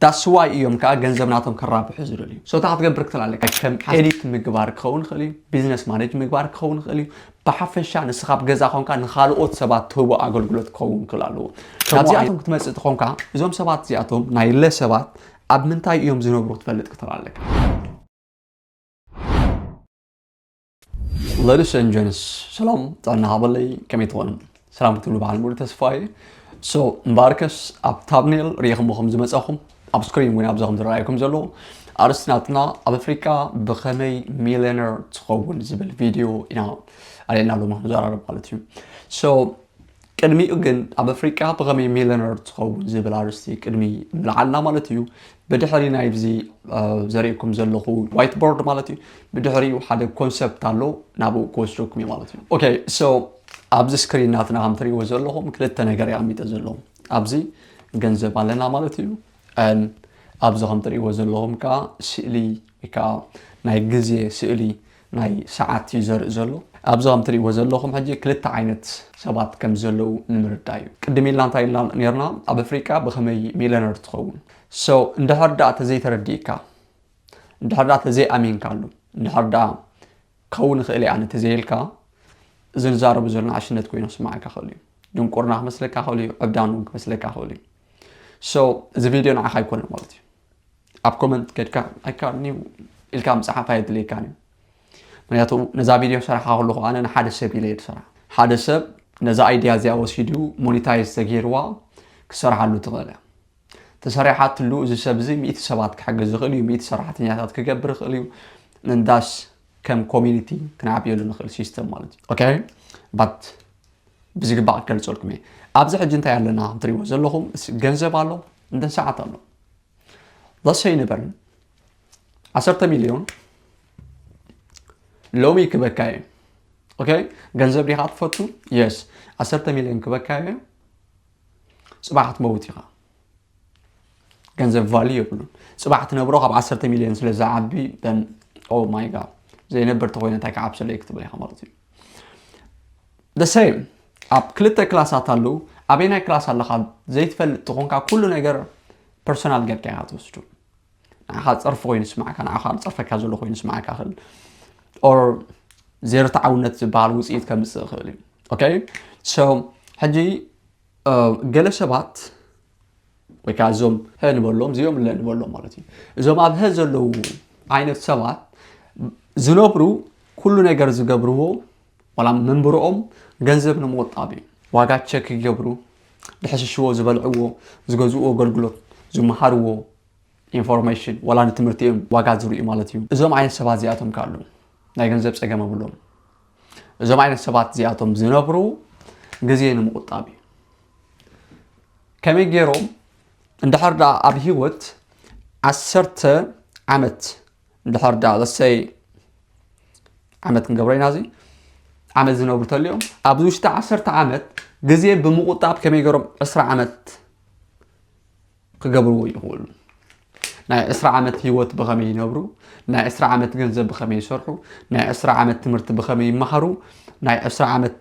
that's why እዮም ከዓ ገንዘብ ናቶም ከራብሑ ዝደልዩ። So እንታይ ክትገብር ክትል ኣለካ? ከም ኤዲት ምግባር ክኸውን ይኽእል እዩ፣ ቢዝነስ ማኔጅ ምግባር ክኸውን ይኽእል እዩ። ብሓፈሻ ንስኻ ኣብ ገዛ ኮንካ ንኻልኦት ሰባት ትህቦ ኣገልግሎት ክኸውን ክእል ኣለዎ። ናብዚኣቶም ክትመፅእ ትኾንካ እዞም ሰባት እዚኣቶም ናይ ለ ሰባት ኣብ ምንታይ እዮም ዝነብሩ ክትፈልጥ ክትል ኣለካ። Ladies and gents፣ ሰላም ጥዕና ሃበለይ፣ ከመይ ትኾኑ? ሰላም ክትብሉ በዓል ሙሉ ተስፋ እየ። So እምበኣርከስ ኣብ ታብኔል ርኢኹምዎ ከም ዝመጻኹም ኣብ ስክሪን እውን ኣብዚ ከም ዝረኣየኩም ዘሎ ኣርእስቲ ናትና ኣብ ኣፍሪቃ ብኸመይ ሚልዮነር ትኸውን ዝብል ቪድዮ ኢና ኣልዒልና ሎሚ ክንዘራረብ ማለት እዩ። So ቅድሚኡ ግን ኣብ ኣፍሪቃ ብኸመይ ሚልዮነር ትኸውን ዝብል ኣርእስቲ ቅድሚ ምልዓልና ማለት እዩ። ብድሕሪ ናይዚ ዘርእኩም ዘለኹ ዋይት ቦርድ ማለት እዩ። ብድሕሪኡ ሓደ ኮንሰፕት ኣሎ፣ ናብኡ ክወስደኩም እዩ ማለት እዩ። Okay፣ so ኣብዚ ስክሪን ናትና ከም ትሪእዎ ዘለኹም ክልተ ነገር የቐሚጠ ዘለኹ። ኣብዚ ገንዘብ ኣለና ማለት እዩ። And ኣብዚ ከም ትሪእዎ ዘለኹም ከዓ ስእሊ ወይ ከዓ ናይ ግዜ ስእሊ ናይ ሰዓት እዩ ዘርኢ ዘሎ። ኣብዚ ከም ትሪእዎ ዘለኹም ሕጂ ክልተ ዓይነት ሰባት ከም ዘለዉ ንምርዳእ እዩ። ቅድም ኢልና እንታይ ኢልና ነርና? ኣብ ኣፍሪቃ ብኸመይ ሚልዮነር ትኸውን? So እንድሕር ደኣ ተዘይተረዲእካ፣ እንድሕር ደኣ ተዘይኣሚንካሉ፣ እንድሕር ደኣ ክኸውን ይኽእል እየ ኣነ ተዘይልካ፣ እዚ ንዛረቡ ዘለና ዕሽነት ኮይኑ ክስማዓካ ክእል እዩ። ድንቁርና ክመስለካ ክእል እዩ፣ ዕብዳን እውን ክመስለካ ክእል እዩ። So እዚ ቪድዮ ንዓኻ ኣይኮነን ማለት እዩ። ኣብ ኮመንት ከድካ ኣይካ ኒው ኢልካ ምፅሓፍ ኣየድልየካን እዩ። ምክንያቱ ነዛ ቪድዮ ሰራሓ ከለኹ ኣነ ንሓደ ሰብ ኢለ እየ ዝሰራ። ሓደ ሰብ ነዛ ኣይድያ እዚኣ ወሲዱ ሞኒታይዝ ተገይርዋ ክሰርሓሉ ትኽእል እያ። ተሰሪሓትሉ እዚ ሰብ እዚ ሚእቲ ሰባት ክሕግዝ ይኽእል እዩ፣ ሚእቲ ሰራሕተኛታት ክገብር ይኽእል እዩ። ንዳስ ከም ኮሚኒቲ ክነዕብየሉ ንኽእል ሲስተም ማለት እዩ። Okay፣ but ብዝግባእ ክገልፀልኩም እየ። ኣብዚ ሕጂ እንታይ ኣለና ክትሪእዎ ዘለኹም፣ እስ-፣ ገንዘብ ኣሎ፣ እንደ ሰዓት ኣሎ። ለሰይ ንበል ዓሰርተ ሚልዮን ሎሚ ክበካ እየ። Okay፣ ገንዘብ ዲኻ ትፈቱ? የስ። ዓሰርተ ሚልዮን ክበካ እየ። ፅባሕ ክትመውት ኢኻ። ገንዘብ ቫልዩ የብሉን። ፅባሕ ትነብሮ ካብ ዓሰርተ ሚልዮን ስለ ዝዓቢ፣ then oh my god፣ ዘይነብር ተኮይነ እንታይ ክዓብሰለይ ክትብል ኢኻ ማለት እዩ። The same፣ ኣብ ክልተ ክላሳት ኣለዉ። ኣበየናይ ክላስ ኣለኻ ዘይትፈልጥ ተኾንካ፣ ኩሉ ነገር ፐርሶናል ጌርካ ኢኻ ትወስዱ። ንዓኻ ጸርፊ ኮይኑ ይስማዓካ፣ ንዓኻ ጸርፈካ ዘሎ ኮይኑ ይስማዓካ ይኽእል። Or ዘይርትዓውነት ዝበሃል ውጽኢት ከምጽእ ይኽእል እዩ። Okay? So ሕጂ፣ እ፣ ገለ ሰባት ወይ ከዓ እዞም ሀ ንበሎም፣ እዚኦም ለ ንበሎም ማለት እዩ። እዞም ኣብ ሀ ዘለዉ ዓይነት ሰባት ዝነብሩ፣ ኩሉ ነገር ዝገብርዎ፣ ዋላ መንብርኦም ገንዘብ ንምቑጣብ እዩ። ዋጋ ቸክ ይገብሩ፣ ዝሕሽሽዎ፣ ዝበልዕዎ፣ ዝገዝእዎ ኣገልግሎት፣ ዝመሃርዎ ኢንፎርሜሽን፣ ዋላ ንትምህርቲ እዮም ዋጋ ዝርእዩ ማለት እዩ። እዞም ዓይነት ሰባት እዚኣቶም ከ ኣለዉ፣ ናይ ገንዘብ ጸገም ኣብሎም። እዞም ዓይነት ሰባት እዚኣቶም ዝነብሩ ግዜ ንምቑጣብ እዩ። ከመይ ገይሮም? እንድሕር ደኣ ኣብ ህይወት ዓሰርተ ዓመት፣ እንድሕር ደኣ፣ let's say፣ ዓመት ክንገብሮ ኢና፣ እዚ ዓመት ዝነብሩ ተልዮም፣ ኣብዚ ውሽጢ ዓሰርተ ዓመት ግዜ ብምቑጣብ ከመይ ገይሮም ዕስራ ዓመት ክገብርዎ ይኽእሉ? ናይ ዕስራ ዓመት ህይወት ብኸመይ ይነብሩ? ናይ ዕስራ ዓመት ገንዘብ ብኸመይ ይሰርሑ? ናይ ዕስራ ዓመት ትምህርቲ ብኸመይ ይመሃሩ? ናይ ዕስራ ዓመት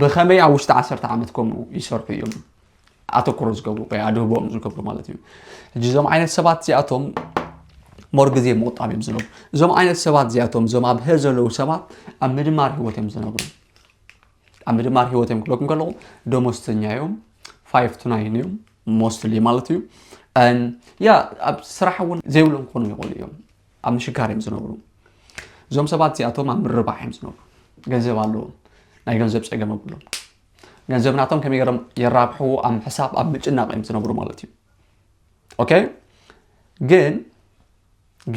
ብኸመይ ኣብ ውሽጢ ዓሰርተ ዓመት ከምኡ ይሰርሑ እዮም ኣተኩሮ ዝገብሩ ወይ ኣድህቦኦም ዝገብሩ ማለት እዩ። ሕጂ እዞም ዓይነት ሰባት እዚኣቶም ሞር ግዜ ምቑጣብ እዮም ዝነብሩ። እዞም ዓይነት ሰባት እዚኣቶም፣ እዞም ኣብ ሀ ዘለዉ ሰባት ኣብ ምድማር ህይወት እዮም ዝነብሩ። ኣብ ምድማር ህይወት እዮም ክብለኩም ከለኹ ደሞዝተኛ እዮም፣ ፋይቭ ቱ ናይን እዮም ሞስትሊ ማለት እዩ። ን-፣ ያ ኣብ ስራሕ እውን ዘይብሎም ክኾኑ ይኽእሉ እዮም። ኣብ ምሽጋር እዮም ዝነብሩ። እዞም ሰባት እዚኣቶም ኣብ ምርባሕ እዮም ዝነብሩ። ገንዘብ ኣለዎም፣ ናይ ገንዘብ ጸገም የብሎም። ገንዘብ ናቶም ከመይ ገይሮም የራብሕዎ ኣብ ምሕሳብ፣ ኣብ ምጭናቕ እዮም ዝነብሩ ማለት እዩ። ኦኬ፣ ግን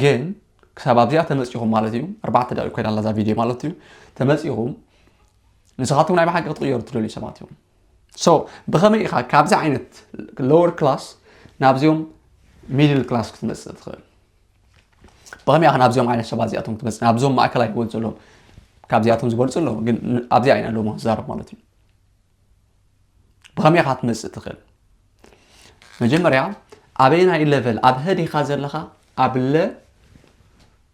ግን ክሳብ ኣብዚኣ ተመጺኹም ማለት እዩ፣ ኣርባዕተ ደቂቕ ኮይና ኣላ እዛ ቪድዮ ማለት እዩ። ተመጺኹም ንስኻትኩም ናይ ብሓቂ ክትቕየሩ ትደልዩ ሰባት እዮም። ሶ ብኸመይ ኢኻ ካብዚ ዓይነት ሎወር ክላስ ናብዚኦም ሚድል ክላስ ክትመጽእ ትኽእል? ብኸመይ ኢኻ ናብዚኦም ዓይነት ሰባት እዚኣቶም ክትመጽእ? ናብዞም ማእከላይ ህይወት ዘለዎም፣ ካብዚኣቶም ዝበልጹ ኣለዉ፣ ግን ን-፣ ኣብዚኣ ኢና ሎሚ ክዛረብ ማለት እዩ። ብኸመይ ኢኻ ክትመጽእ ትኽእል? መጀመርያ ኣበየናይ ለቨል፣ ኣብ ሀ ዲኻ ዘለኻ? ኣብ ለ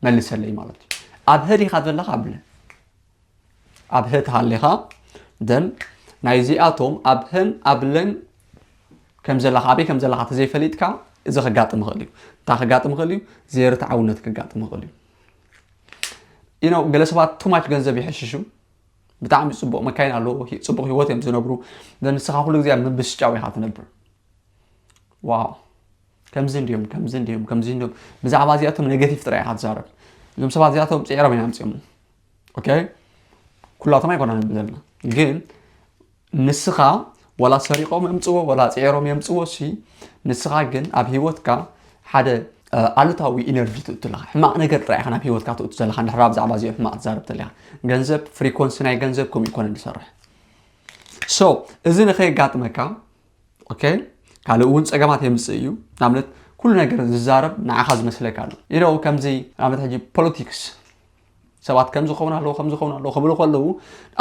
መልሰለይ ማለት እዩ። ኣብ ሀ ዲኻ ዘለኻ? ኣብ ለ። ኣብ ሀ ተሃሊኻ፣ then ናይዚኣቶም ኣብ ሀን ኣብ ለን ከም ዘለኻ፣ ኣበይ ከም ዘለኻ ተዘይፈሊጥካ፣ እዚ ከጋጥም ይኽእል እዩ። እንታይ ከጋጥም ይኽእል እዩ? ዘይርትዓውነት ከጋጥም ይኽእል እዩ። You know፣ ገለ ሰባት too much ገንዘብ ይሕሽሹ። ብጣዕሚ ጽቡቕ መካይን ኣለዎ፣ ሂ- ጽቡቕ ህይወት እዮም ዝነብሩ። ግን ንስኻ ኩሉ ግዜ ኣብ ምብስጫው ኢኻ ትነብር። ዋው፣ ከምዚ እንድዮም፣ ከምዚ እንድዮም፣ ከምዚ እንድዮም። ብዛዕባ እዚኣቶም ኔጌቲቭ ጥራይ ኢኻ ትዛረብ። እዞም ሰባት እዚኣቶም ጽዒሮም ኢና ኣምጺኦም። ኦኬ፣ ኩላቶም ኣይኮናን ንብል ዘለና። ግን ንስኻ ዋላ ሰሪቖም የምጽዎ፣ ዋላ ጽዒሮም የምጽዎ ሲ፣ ንስኻ ግን ኣብ ህይወትካ ሓደ ኣሉታዊ ኢነርጂ ትእቱ ኣለኻ። ሕማቕ ነገር ጥራይ ኢኻ ናብ ህይወትካ ትእቱ ዘለኻ። እንድሕር ብዛዕባ እዚኦም ሕማቕ ትዛረብ ተለኻ፣ ገንዘብ፣ ፍሪኮንሲ ናይ ገንዘብ ከምኡ ይኮነ ዝሰርሕ። ሶ እዚ ንኸየጋጥመካ፣ ኦኬ፣ ካልእ እውን ጸገማት የምጽእ እዩ። ንኣብነት ኩሉ ነገር ዝዛረብ ንዓኻ ዝመስለካ ኣሎ። ኢዶ ከምዚ ንኣብነት ሕጂ ፖለቲክስ ሰባት ከም ዝኸውን ኣለዎ ከም ዝኸውን ኣለዎ ክብሉ ከለዉ፣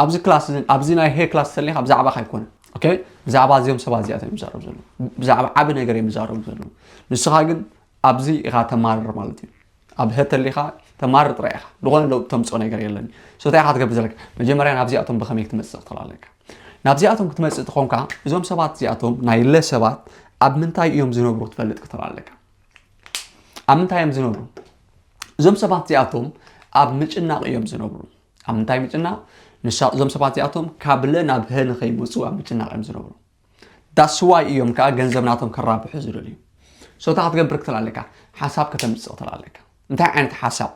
ኣብዚ ክላስ እዚ፣ ኣብዚ ናይ ሄ ክላስ ተሊኻ ብዛዕባኻ ኣይኮነ። ኦኬ፣ ብዛዕባ እዚኦም ሰባት እዚኣቶም እዮም ዝዛረቡ ዘለዉ። ብዛዕባ ዓቢ ነገር እዮም ዝዛረቡ ዘለዉ። ንስኻ ግን ኣብዚ ኢኻ ተማርር ማለት እዩ። ኣብ ሀ ተሊኻ ተማርር ጥራይ ኢኻ። ዝኾነ ለውጢ ተምጽኦ ነገር የለን። ሶ እንታይ ኢኻ ትገብር ዘለካ? መጀመርያ ናብዚኣቶም ብኸመይ ክትመጽእ ክትኽእል ኣለካ? ናብዚኣቶም ክትመጽእ ተኾንካ፣ እዞም ሰባት እዚኣቶም ናይ ለ ሰባት ኣብ ምንታይ እዮም ዝነብሩ ክትፈልጥ ክትኽእል ኣለካ። ኣብ ምንታይ እዮም ዝነብሩ? እዞም ሰባት እዚኣቶም ኣብ ምጭናቕ እዮም ዝነብሩ። ኣብ ምንታይ ምጭናቕ? ንሳ እዞም ሰባት እዚኣቶም ካብ ለ ናብ ሀ ንኸይመፁ ኣብ ምጭናቕ እዮም ዝነብሩ። ዳስዋይ እዮም ከዓ ገንዘብ ናቶም ከራብሑ ዝደልዩ። ሶታ ክትገብር ክትል ኣለካ፣ ሓሳብ ከተምፅእ ክትል ኣለካ። እንታይ ዓይነት ሓሳብ?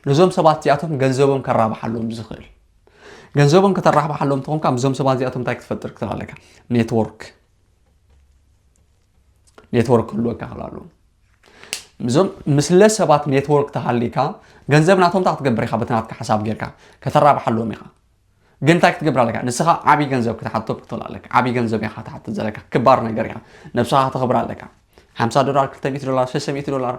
ነዞም ሰባት እዚኣቶም ገንዘቦም ከራብሓሎም ዝኽእል። ገንዘቦም ከተራብሓሎም ተኾንካ፣ ምስዞም ሰባት እዚኣቶም እንታይ ክትፈጥር ክትል ኣለካ? ኔትወርክ ኔትወርክ ክህልወካ ክላሉ። እዞም ምስለ ሰባት ኔትወርክ ተሃሊካ፣ ገንዘብ ናቶም እንታይ ክትገብር ኢኻ? በቲ ናትካ ሓሳብ ጌርካ ከተራብሓሎም ኢኻ። ግን እንታይ ክትገብር ኣለካ? ንስኻ ዓብዪ ገንዘብ ክትሓቶ ክትኽእል ኣለካ። ዓብዪ ገንዘብ ኢኻ ክትሓትት ዘለካ። ክባር ነገር ኢኻ። ነብስኻ ከተኽብር ኣለካ። ሓምሳ ዶላር፣ ክልተ ሚእቲ ዶላር፣ ሰለስተ ሚእቲ ዶላር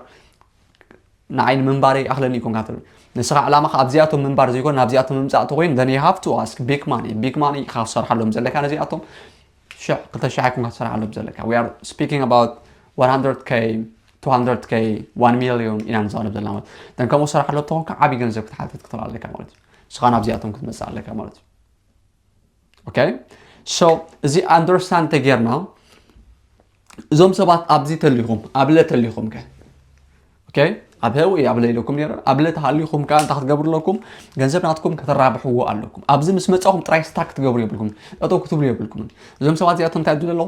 ንዓይ ንምንባረይ ይኣኽለኒ ይኮንካ ትብል። ንስኻ ዕላማኻ ኣብዚኣቶም ምንባር ዘይኮነ ናብዚኣቶም ምምፃእ ተኮይኑ፣ then you have to ask big money። ቢግ ማኒ ኢኻ ክትሰርሓሎም ዘለካ ነዚኣቶም። ሽሕ ክልተ ሽሕ ኣይኮንካ ትሰርሓሎም ዘለካ። We are speaking about one hundred K, two hundred K, one million ኢና ንዛረብ ዘለና ማለት። then ከምኡ ትሰርሓሎም ተኾንካ ዓብዪ ገንዘብ ክትሓትት ክትኽእል ኣለካ ማለት እዩ። ንስኻ ናብዚኣቶም ክትመፅእ ኣለካ ማለት እዩ። ኦኬ፣ ሶ እዚ ኣንደርስታንድ ተጌርና፣ እዞም ሰባት ኣብዚ ተሊኹም፣ ኣብ ለ ተሊኹም ከ? ኦኬ፣ ኣብ ሀ ወይ ኣብ ለ ኢለኩም ነይረ። ኣብ ለ ተሃሊኹም ከኣ እንታይ ክትገብሩ ኣለኩም? ገንዘብ ናትኩም ከተራብሕዎ ኣለኩም። ኣብዚ ምስ መጻኹም ጥራይ ስታክ ክትገብሩ የብልኩም፣ ጠጠው ክትብሉ የብልኩም። እዞም ሰባት እዚኣቶም እንታይ ይብሉ ኣለዉ?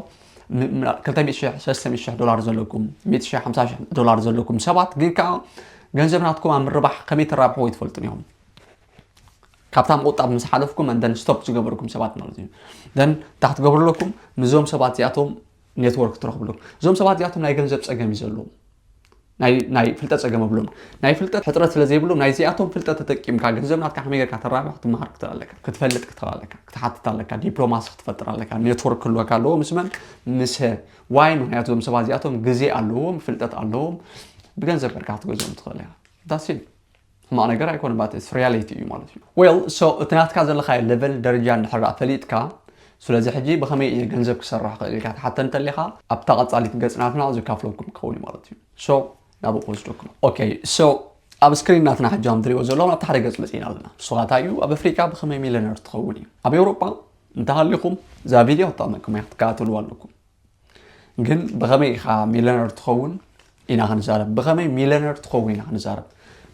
ም- ም- ክልተ ሚእቲ ሽሕ፣ ሰለስተ ሚእቲ ሽሕ ዶላር ዘለኩም፣ ሚእቲ ሽሕ፣ ሓምሳ ሽሕ ዶላር ዘለኩም ሰባት ግን ከኣ ገንዘብ ናትኩም ኣብ ምርባሕ ከመይ ተራብሕዎ ኣይትፈልጡን ኢኹም። ካብታ ምቁጣብ ምስ ሓለፍኩም and then ስቶፕ ዝገበርኩም ሰባት ማለት እዩ። then እንታይ ክትገብሩ ኣለኩም? ምስዞም ሰባት እዚኣቶም ኔትወርክ ትረኽብሉ። እዞም ሰባት እዚኣቶም ናይ ገንዘብ ጸገም እዩ ዘለዎም። ናይ ናይ ፍልጠት ጸገም ኣብሎም። ናይ ፍልጠት ሕጽረት ስለ ዘይብሎም፣ ናይዚኣቶም ፍልጠት ተጠቂምካ ገንዘብ ናትካ ከመይ ጌርካ ተራብሕ ክትመሃር ክትኽእል ኣለካ፣ ክትፈልጥ ክትኽእል ኣለካ፣ ክትሓትት ኣለካ፣ ዲፕሎማሲ ክትፈጥር ኣለካ፣ ኔትወርክ ክህልወካ ኣለዎ። ምስ መን? ምስ ዋይ። ምክንያቱ እዞም ሰባት እዚኣቶም ግዜ ኣለዎም፣ ፍልጠት ኣለዎም፣ ብገንዘብ ጌርካ ክትገዝኦም ትኽእል ኢኻ። ዳስ ኢት። ሕማቕ ነገር ኣይኮነ፣ but it's reality እዩ ማለት እዩ። ዌል፣ ሶ እቲ ናትካ ዘለኻዮ ሌቨል፣ ደረጃ እንድሕር ደኣ ፈሊጥካ፣ ስለዚ ሕጂ ብኸመይ እየ ገንዘብ ክሰርሕ ክእል ኢልካ ትሓተ እንተሊኻ፣ ኣብታ ቀጻሊት ገጽ ናትና ዘካፍለኩም ክኸውን እዩ ማለት እዩ። ሶ ናብኡ ክወስደኩም። ኦኬ፣ ሶ ኣብ ስክሪን ናትና ሕጂ ከም ትሪእዎ ዘለኹም ኣብቲ ሓደ ገጽ መጺእና ኣለና። ንሱ ኸኣ እንታይ እዩ? ኣብ ኣፍሪቃ ብኸመይ ሚልዮነር ትኸውን እዩ? ኣብ ኤውሮጳ እንተሃሊኹም እዛ ቪድዮ ክትጠቕመኩም እያ፣ ክትከታተልዋ ኣለኩም። ግን ብኸመይ ኢኻ ሚልዮነር ትኸውን ኢና ክንዛረብ። ብኸመይ ሚልዮነር ትኸውን ኢና ክንዛረብ።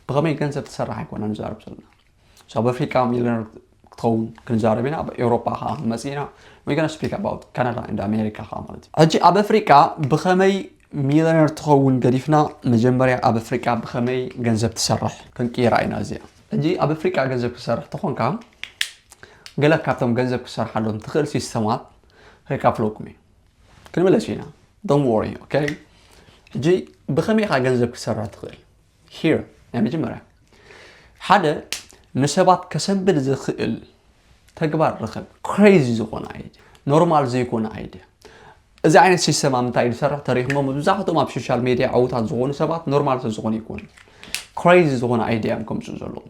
ብኸመይ ገንዘብ ትሰርሕ ኣይኮና ንዛረብ ዘለና። So ኣብ ኣፍሪቃ ሚልዮነር ክትኸውን ክንዛረብ ኢና። ኣብ ኤውሮጳ ኸዓ ክንመጽእ ኢና። We're gonna speak about Canada and America ኸዓ ማለት እዩ። ሕጂ ኣብ ኣፍሪቃ ብኸመይ ሚልዮነር ትኸውን ገዲፍና፣ መጀመርያ ኣብ ኣፍሪቃ ብኸመይ ገንዘብ ትሰርሕ ክንቅይራ ኢና እዚኣ። ሕጂ ኣብ ኣፍሪቃ ገንዘብ ክሰርሕ ተኾንካ፣ ገለ ካብቶም ገንዘብ ክሰርሓሎም ትኽእል ሲስተማት ከካፍለኩም እዩ። ክንምለስ ኢና። Don't worry, okay? ሕጂ ብኸመይ ኢኻ ገንዘብ ክሰርሕ ትኽእል? Here፣ ናይ መጀመርያ፣ ሓደ ንሰባት ከሰንብድ ዝኽእል ተግባር ርኸብ። ክሬዚ ዝኾነ ኣይድያ፣ ኖርማል ዘይኮነ ኣይድያ። እዚ ዓይነት ሲስተም ኣብ ምንታይ እዩ ዝሰርሕ ተሪኽሞ? መብዛሕትኦም ኣብ ሶሻል ሜድያ ዕዉታት ዝኾኑ ሰባት ኖርማል ስለ ዝኾኑ ይኮኑ። ክሬዚ ዝኾነ ኣይድያ እዮም ከምፅኡ ዘለዎም።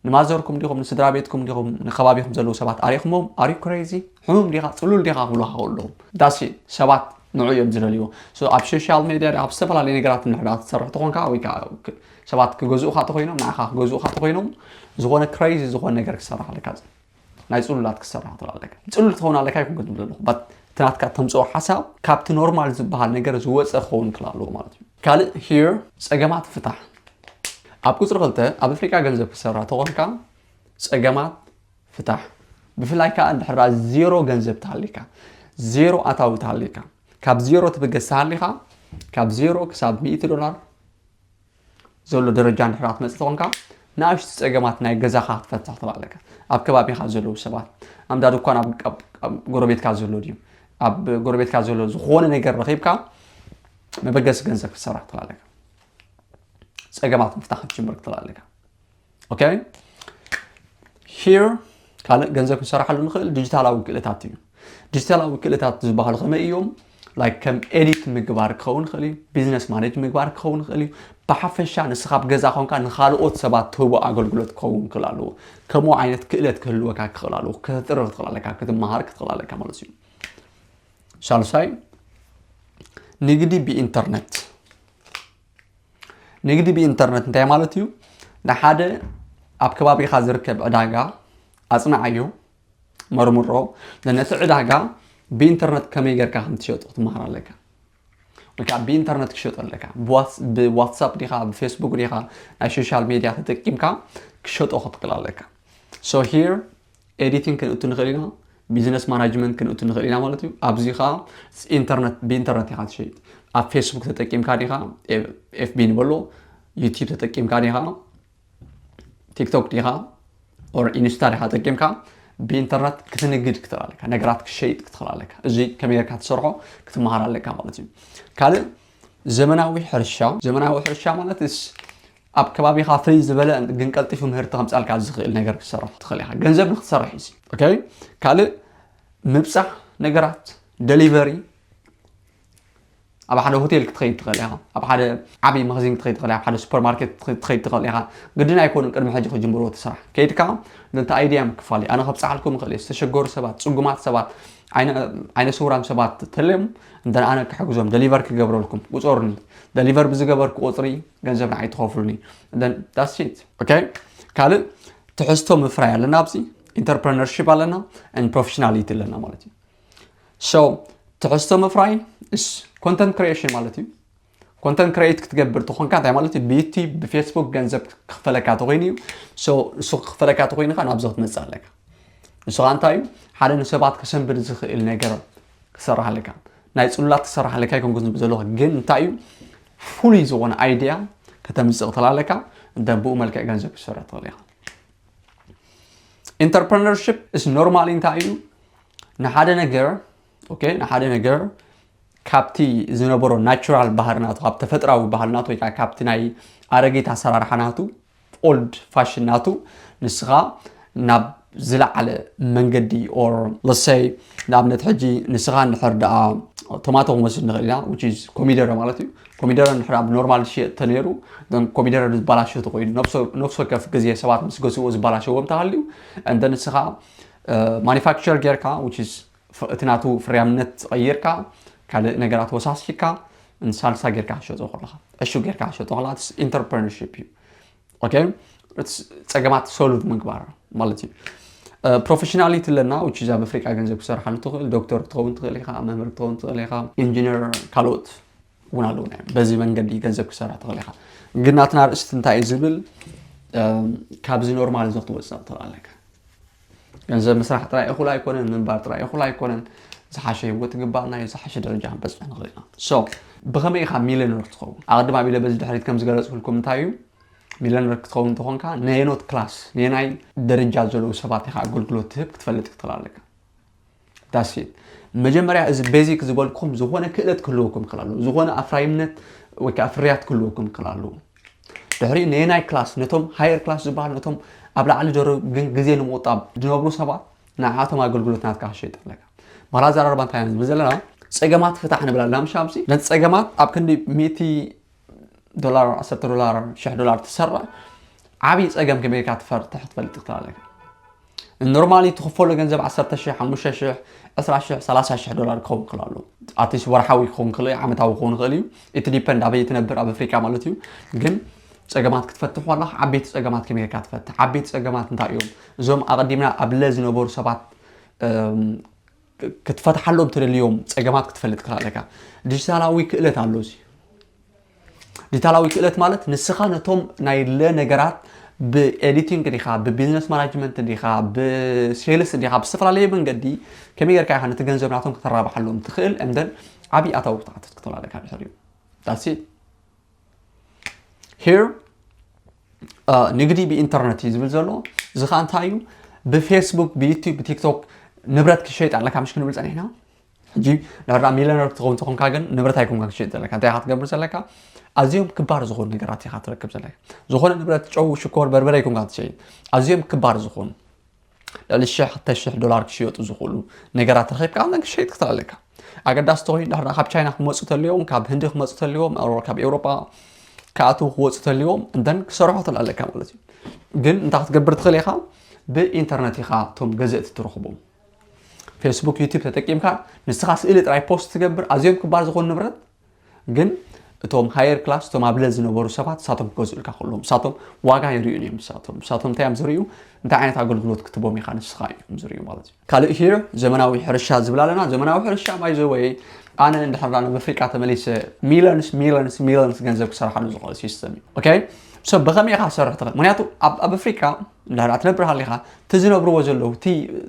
ንማዘርኩም ዲኹም፣ ንስድራ ቤትኩም ዲኹም፣ ንከባቢኹም ዘለዉ ሰባት ኣሪኽሞም፣ are you crazy? ሕሙም ዲኻ? ጽሉል ዲኻ? ክብሉኻ ከለዉ ኣለዉ። ዳሲ ሰባት ንዑ እዮም ዝደልይዎ። So ኣብ ሶሻል ሜድያ ኣብ ዝተፈላለዩ ነገራት እንድሕር ክትሰርሕ ተኾንካ ወይ ከዓ ክ- ሰባት ክገዝኡኻ ተኾይኖም፣ ንዓኻ ክገዝኡኻ ተኾይኖም፣ ዝኾነ ክሬዚ ዝኾነ ነገር ክሰርሕ ኣለካ። ናይ ጽሉላት ክሰርሕ ትኽእል ኣለካ። ጽሉል ትኸውን ኣለካ ይኩን ክትብል ኣለኹ። But እቲ ናትካ ተምፅኦ ሓሳብ ካብቲ ኖርማል ዝበሃል ነገር ዝወፀ ክኸውን ክል ኣለዎ ማለት እዩ። ካልእ here ጸገማት ፍታሕ። ኣብ ቁፅሪ ክልተ ኣብ ኣፍሪቃ ገንዘብ ክሰራ ተኾንካ ጸገማት ፍታሕ። ብፍላይ ከዓ እንድሕራ ዜሮ ገንዘብ ተሃሊካ፣ ዜሮ ኣታዊ ተሃሊካ፣ ካብ ዜሮ ትብገስ ተሃሊካ፣ ካብ ዜሮ ክሳብ ሚእቲ ዶላር ዘሎ ደረጃ እንድሕራ ክትመፅእ ተኾንካ ንኣሽቱ ጸገማት ናይ ገዛኻ ክትፈትሕ ትኽእል ኣለካ። ኣብ ከባቢኻ ዘለዉ ሰባት ኣምዳ ድኳን ኣብ ጎረቤትካ ዘሎ ድዩ ኣብ ጎረቤትካ ዘሎ ዝኾነ ነገር ረኺብካ መበገሲ ገንዘብ ክትሰራሕ ትኽእል ኣለካ። ጸገማት ምፍታሕ ክትጅምር ክትኽእል ኣለካ። ኦኬ here ካልእ ገንዘብ ክንሰራሓሉ ንኽእል ዲጂታላዊ ክእለታት እዩ። ዲጂታላዊ ክእለታት ዝበሃሉ ከመይ እዮም? ላይክ ከም ኤዲት ምግባር ክኸውን ይኽእል እዩ፣ ቢዝነስ ማኔጅ ምግባር ክኸውን ይኽእል እዩ። ብሓፈሻ ንስኻ ኣብ ገዛ ኮንካ ንኻልኦት ሰባት ትህቦ ኣገልግሎት ክኸውን ክኽእል ኣለዎ። ከምኡ ዓይነት ክእለት ክህልወካ ክኽእል ኣለዎ። ከተጥርር ክትኽእል ኣለካ፣ ክትመሃር ክትኽእል ኣለካ ማለት እዩ። ሳልሳይ ንግዲ ብኢንተርነት። ንግዲ ብኢንተርነት እንታይ ማለት እዩ? ንሓደ ኣብ ከባቢኻ ዝርከብ ዕዳጋ ኣጽንዓዮ፣ መርምሮ፣ ነቲ ዕዳጋ ብኢንተርነት ከመይ ጌርካ ከም ትሸጦ ክትመሃር ኣለካ። ወይ ከዓ ብኢንተርነት ክሸጦ ኣለካ። ብዋትሳፕ ዲኻ፣ ብፌስቡክ ዲኻ፣ ናይ ሶሻል ሜድያ ተጠቂምካ ክሸጦ ክትክእል ኣለካ። So here ኤዲቲንግ ክንእቱ ንኽእል ኢና፣ ቢዝነስ ማናጅመንት ክንእቱ ንኽእል ኢና ማለት እዩ። ኣብዚ ከዓ ኢንተርነት ብኢንተርነት ኢኻ ትሸይጥ። ኣብ ፌስቡክ ተጠቂምካ ዲኻ፣ ኤፍቢ ንበሎ፣ ዩቲብ ተጠቂምካ ዲኻ፣ ቲክቶክ ዲኻ ኦር ኢንስታ ዲኻ ተጠቂምካ ብኢንተርነት ክትንግድ ክትኽእል ኣለካ፣ ነገራት ክሸይጥ ክትኽእል ኣለካ። እዚ ከመይ ጌርካ ትሰርሖ ክትመሃር ኣለካ ማለት እዩ። ካልእ ዘመናዊ ሕርሻ። ዘመናዊ ሕርሻ ማለት ስ ኣብ ከባቢኻ ፍልይ ዝበለ ግን ቀልጢፉ ምህርቲ ከምፃልካ ዝኽእል ነገር ክትሰርሕ ትኽእል ኢኻ፣ ገንዘብ ንክትሰርሕ እዩ። ኦኬ ካልእ ምብፃሕ ነገራት ደሊቨሪ ኣብ ሓደ ሆቴል ክትኸይድ ትኽእል ኢኻ፣ ኣብ ሓደ ዓብዪ መኽዚን ክትኸይድ ትኽእል ኢኻ፣ ኣብ ሓደ ሱፐርማርኬት ክትኸይድ ትኽእል ኢኻ። ግድን ኣይኮኑን ቅድሚ ሕጂ ክጅምርዎ እቲ ስራሕ። ከይድካ ነቲ ኣይድያ ምክፋል እዩ። ኣነ ከብፅሓልኩም ይኽእል እየ። ዝተሸገሩ ሰባት፣ ፅጉማት ሰባት፣ ዓይነ ስውራን ሰባት ተለዮም እንተ ኣነ ክሕግዞም ደሊቨር ክገብረልኩም ቁፀሩኒ። ደሊቨር ብዝገበርኩ ቁፅሪ ገንዘብ ንዓይ ትኸፍሉኒ። ዳስት ኦኬ ካልእ ትሕዝቶ ምፍራይ ኣለና፣ ኣብዚ ኢንተርፕረነርሺፕ ኣለና፣ ፕሮፌሽናሊቲ ኣለና ማለት እዩ። So ትሕዝቶ ምፍራይ ኮንተንት ክሪኤሽን ማለት እዩ። ኮንተንት ክሪኤት ክትገብር ተኾንካ እንታይ ማለት እዩ? ብዩቲብ ብፌስቡክ ገንዘብ ክኽፈለካ ተኾይኑ እዩ። So እሱ ክኽፈለካ ተኾይኑ ኸ ናብዚ ክትመፅእ ኣለካ። ንሱ ኸ እንታይ እዩ? ሓደ ንሰባት ከሰንብድ ዝኽእል ነገር ክሰርሕ ኣለካ። ናይ ፅሉላት ክሰርሕ ኣለካ ኣይኮንኩን ዝብል ዘለኹ፣ ግን እንታይ እዩ ፍሉይ ዝኾነ ኣይድያ ከተምፅእ ክትኽእል ኣለካ። እንተ ብኡ መልክዕ ገንዘብ ክትሰርሕ ትኽእል ኢኻ። ኢንተርፕረነርሺፕ እስ ኖርማሊ እንታይ እዩ? ንሓደ ነገር ኦኬ ንሓደ ነገር ካብቲ ዝነበሮ ናቹራል ባህሪ ናቱ፣ ካብ ተፈጥራዊ ባህሪ ናቱ ወይ ከዓ ካብቲ ናይ ኣረጊት ኣሰራርሓ ናቱ፣ ኦልድ ፋሽን ናቱ ንስኻ ናብ ዝለዓለ መንገዲ ኦር ለሰይ ንኣብነት ሕጂ ንስኻ እንድሕር ደኣ ቶማቶ ክመስል ንኽእል ኢና which is ኮሚደረ ማለት እዩ። ኮሚደረ እንድሕር ኣብ ኖርማል ዝሽየጥ ተነይሩ ኮሚደረ ዝበላሾ ተኮይኑ ነፍሲ ወከፍ ግዜ ሰባት ምስ ገዝእዎ ዝበላሸዎም ተሃልዩ እንተ ንስኻ ማኒፋክቸር ጌርካ which is እቲ ናቱ ፍርያምነት ቀይርካ ካልእ ነገራት ወሳሲካ ንሳልሳ ጌርካ ክሸጦ ከለኻ ዕሹ ጌርካ ክሸጦ ከለኻ ኢንተርፕረነርሺፕ እዩ። ኦኬ ጸገማት ሶልቭ ምግባር ማለት እዩ። ፕሮፌሽናሊቲ ኣለና which is ኣብ ኣፍሪቃ ገንዘብ ክሰርሓሉ ትኽእል፣ ዶክተር ክትኸውን ትኽእል ኢኻ፣ መምህር ክትኸውን ትኽእል ኢኻ፣ ኢንጂነር ካልኦት እውን ኣለውና እዮም። በዚ መንገዲ ገንዘብ ክሰርሕ ትኽእል ኢኻ። ግን ናትና ርእስቲ እንታይ እዩ ዝብል ካብዚ ኖርማል እዚ ክትወፅእ ትኽእል ኣለካ። ገንዘብ ምስራሕ ጥራይ እኹል ኣይኮነን፣ ምንባር ጥራይ እኹል ኣይኮነን። ዝሓሸ ህይወት ትግባእና እዩ፣ ዝሓሸ ደረጃ ክንበፅሕ ንኽእል ኢና። So ብኸመይ ኢኻ ሚሊዮነር ትኸውን? ኣቐድም ኣቢለ በዚ ድሕሪት ከም ዝገለፅኩልኩም እንታይ እዩ ሚሊዮነር ክትኸውን እንተኾንካ ነየኖት ክላስ ነየናይ ደረጃ ዘለዉ ሰባት ኢኻ ኣገልግሎት ትህብ ክትፈልጥ ክትኽእል ኣለካ። ዳሴት መጀመርያ እዚ ቤዚክ ዝበልኩም ዝኾነ ክእለት ክህልወኩም ክኽእል ኣለዎ። ዝኾነ ኣፍራይነት ወይ ከዓ ፍርያት ክህልወኩም ክኽእል ኣለዎ። ድሕሪ ነየናይ ክላስ ነቶም ሃየር ክላስ ዝበሃል ነቶም ኣብ ላዕሊ ደረብ ግን ግዜ ንምቁጣብ ዝነብሩ ሰባት ንዓቶም ኣገልግሎት ናትካ ክሸይጥ ኣለካ። ባህላ ዘራርባ እንታይ ዝብል ዘለና ጸገማት ፍታሕ ንብል ኣለና ምሽ ኣብዚ ነቲ ጸገማት ኣብ ክንዲ ሚእቲ ዶላር ዓሰርተ ዶላር ሽሕ ዶላር ትሰርዕ ዓብዪ ጸገም ከመይካ ትፈርትሕ ክትፈልጥ ክትኽእል ኣለካ። ኖርማሊ ትኽፈሎ ገንዘብ ዓሰርተ ሽሕ ሓሙሽተ ሽሕ ዕስራ ሽሕ ሰላሳ ሽሕ ዶላር ክኸውን ክእል ኣሎ። ኣትሊስት ወርሓዊ ክኸውን ክእል ዓመታዊ ክኸውን ክእል እዩ። ኢት ዲፐንድ ኣበይ ትነብር ኣብ ኣፍሪቃ ማለት እዩ። ግን ጸገማት ክትፈትሕ ከለኻ ዓበይቲ ጸገማት ከመይ ጌርካ ትፈትሕ? ዓበይቲ ጸገማት እንታይ እዮም? እዞም ኣቐዲምና ኣብ ለ ዝነበሩ ሰባት ክትፈትሓሎም ትደልዮም ጸገማት ክትፈልጥ ክኽእል ኣለካ። ዲጂታላዊ ክእለት ኣሎ። እዚ ዲጂታላዊ ክእለት ማለት ንስኻ ነቶም ናይ ለ ነገራት ብኤዲቲንግ ዲኻ፣ ብቢዝነስ ማናጅመንት ዲኻ፣ ብሴልስ ዲኻ፣ ብዝተፈላለየ መንገዲ ከመይ ጌርካ ኢኻ ነቲ ገንዘብ ናቶም ከተራብሓሎም ትኽእል? እምደን ዓብዪ ኣታዊ ክትሓትት ክትኽእል ኣለካ ድሕሪኡ። That's it. Here ንግዲ ብኢንተርነት እዩ ዝብል ዘሎ። እዚ ኸዓ እንታይ እዩ? ብፌስቡክ፣ ብዩቲዩብ፣ ብቲክቶክ ንብረት ክሸይጥ ኣለካ ምሽ ክንብል ጸኒሕና። ሕጂ ድሕር ሚሊዮነር ክትኸውን ተኾንካ ግን ንብረት ኣይኮንካ ክሸይጥ ዘለካ። እንታይ ኢኻ ትገብር ዘለካ? ኣዝዮም ክባር ዝኾኑ ነገራት ኢኻ ትረክብ ዘለካ። ዝኾነ ንብረት፣ ጨው፣ ሽኮር፣ በርበረ ኣይኮንካ ትሸይጥ። ኣዝዮም ክባር ዝኾኑ ልዕሊ ሽሕ ክልተ ሽሕ ዶላር ክሽየጡ ዝኽእሉ ነገራት ረኺብካ ኣንተን ክሸይጥ ክትኽእል ኣለካ። ኣገዳሲ ተኾይኑ ድሕር ካብ ቻይና ክመፁ ተልዮም፣ ካብ ህንዲ ክመፁ ተልዮም፣ ካብ ኤውሮጳ ክኣትዉ ክወፁ ተልዮም እንተን ክሰርሖ ትኽእል ኣለካ ማለት እዩ። ግን እንታይ ክትገብር ትኽእል ኢኻ? ብኢንተርነት ኢኻ እቶም ገዘእቲ ትረኽቦም። ፌስቡክ፣ ዩቲብ ተጠቂምካ ንስኻ ስእሊ ጥራይ ፖስት ትገብር፣ ኣዝዮም ክባር ዝኾኑ ንብረት ግን እቶም ሃየር ክላስ፣ እቶም ኣብ ለ ዝነበሩ ሰባት ንሳቶም ክገዝኡልካ ከለዉ ንሳቶም ዋጋ ይርእዩን እዮም። ንሳቶም ንሳቶም እንታይ እዮም ዝርእዩ? እንታይ ዓይነት ኣገልግሎት ክትቦም ኢኻ ንስኻ እዮም ዝርእዩ ማለት እዩ። ካልእ ሂር ዘመናዊ ሕርሻ ዝብል ኣለና። ዘመናዊ ሕርሻ ባይዘወይ ኣነ እንድሕር ናብ ኣፍሪቃ ተመሊሰ ሚለንስ ሚለንስ ሚለንስ ገንዘብ ክሰርሓሉ ዝኽእል ሲስተም እዩ። ኦኬ፣ ሶ ብኸመይ ኢኻ ክሰርሕ ትኽእል? ምክንያቱ ኣብ ኣብ ኣፍሪቃ እንድሕር ትነብር ሃሊኻ እቲ ዝነብርዎ ዘለዉ እቲ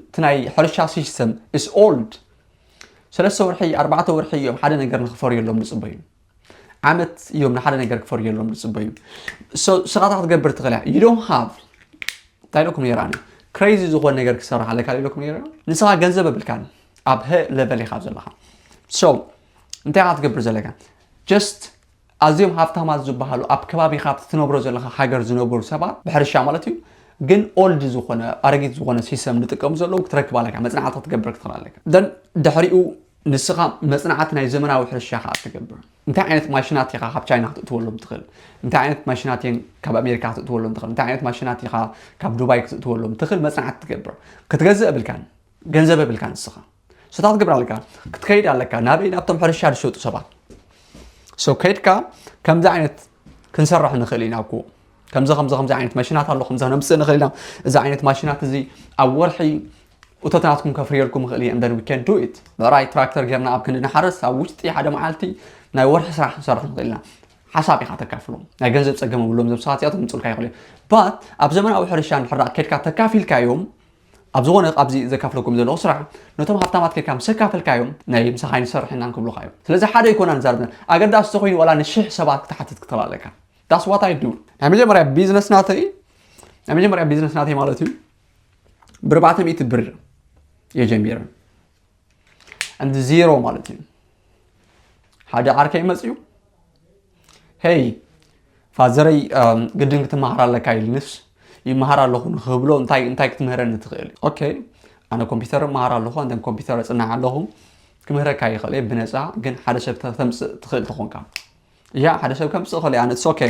እቲ ናይ ሕርሻ ሲስተም ኢስ ኦልድ። ሰለስተ ወርሒ ኣርባዕተ ወርሒ እዮም ሓደ ነገር ንክፈርየሎም ዝፅበዩ። ዓመት እዮም ንሓደ ነገር ክፈርየሎም ዝፅበዩ። So ስኻ እንታይ ክትገብር ትኽእል እያ? You don't have እንታይ ኢለኩም ነይረ ኣነ? ክሬዚ ዝኾነ ነገር ክሰርሕ ኣለካ ኢለኩም ነይረ። ንስኻ ገንዘብ የብልካን ኣብ ሀ ለቨል ኢኻ ዘለኻ። So እንታይ ኢኻ ትገብር ዘለካ? Just ኣዝዮም ሃብታማት ዝበሃሉ ኣብ ከባቢኻ ትነብሮ ዘለኻ ሃገር ዝነበሩ ሰባት ብሕርሻ ማለት እዩ ግን ኦልድ ዝኾነ ኣረጊት ዝኾነ ሲስተም ዝጥቀሙ ዘለዉ ክትረክብ ኣለካ። መፅናዕቲ ክትገብር ክትኽእል ኣለካ። Then ድሕሪኡ ንስኻ መፅናዕቲ ናይ ዘመናዊ ሕርሻ ከዓ ትገብር። እንታይ ዓይነት ማሽናት ኢኻ ካብ ቻይና ክትእትወሎም ትኽእል? እንታይ ዓይነት ማሽናት እየን ካብ ኣሜሪካ ክትእትወሎም ትኽእል? እንታይ ዓይነት ማሽናት ኢኻ ካብ ዱባይ ክትእትወሎም ትኽእል? መፅናዕቲ ትገብር። ክትገዝእ የብልካን፣ ገንዘብ የብልካን ንስኻ። So እንታይ ክትገብር ኣለካ? ክትከይድ ኣለካ ናበይ? ናብቶም ሕርሻ ዝሸጡ ሰባት። So ከይድካ ከምዚ ዓይነት ክንሰርሕ ንኽእል ኢና እኮ፣ ከምዚ ከምዚ ከምዚ ዓይነት ማሽናት ኣሎ፣ ከምዚ ክነምፅእ ንኽእል ኢና። እዚ ዓይነት ማሽናት እዚ ኣብ ወርሒ እቶት ናትኩም ከፍርየልኩም ይኽእል እዩ። And then we can do it። ብዕራይ ትራክተር ጌርና ኣብ ክንዲ ንሓርስ ኣብ ውሽጢ ሓደ መዓልቲ ናይ ወርሒ ስራሕ ክንሰርሕ ንኽእል ኢና። ሓሳብ ኢኻ ተካፍሎም። ናይ ገንዘብ ጸገም የብሎም። እዞም ሰባት እዚኣቶም ምጽኡልካ ይኽእሉ እዮም። But ኣብ ዘመናዊ ሕርሻ እንድሕር ደኣ ከድካ ተካፊልካዮም፣ ኣብ ዝኾነ ኣብዚ ዘካፍለኩም ዘለኹ ስራሕ ነቶም ሃብታማት ከድካ ምስ ኣካፈልካዮም ናይ ምሳኻ ኣይንሰርሕ ኢና ክብሉኻ እዮም። ስለዚ ሓደ ኣይኮና ንዛረብ ዘለና። ኣገዳሲ ተኾይኑ ዋላ ንሽሕ ሰባት ክትሓትት ክትኽእል ኣለካ። That's what I do። ናይ መጀመርያ ቢዝነስ ናተይ ናይ መጀመርያ ቢዝነስ ናተይ ማለት እዩ ብርባዕተ ሚእቲ ብር እየ ጀሚረ። And ዜሮ ማለት እዩ። ሓደ ዓርከይ መፅዩ ሄይ ፋዘረይ ግድን ክትመሃር ኣለካ ኢልንስ ይመሃር ኣለኹ ንክብሎ እንታይ እንታይ ክትምህረኒ ትኽእል? ኦኬ ኣነ ኮምፒውተር እመሃር ኣለኹ። ኣንተን ኮምፒውተር እፅናዕ ኣለኹ ክምህረካ ይኽእል እየ ብነፃ። ግን ሓደ ሰብ ተምፅእ ትኽእል ተኾንካ እያ ሓደ ሰብ ከምፅእ ይኽእል እየ ኣነ ኦኬ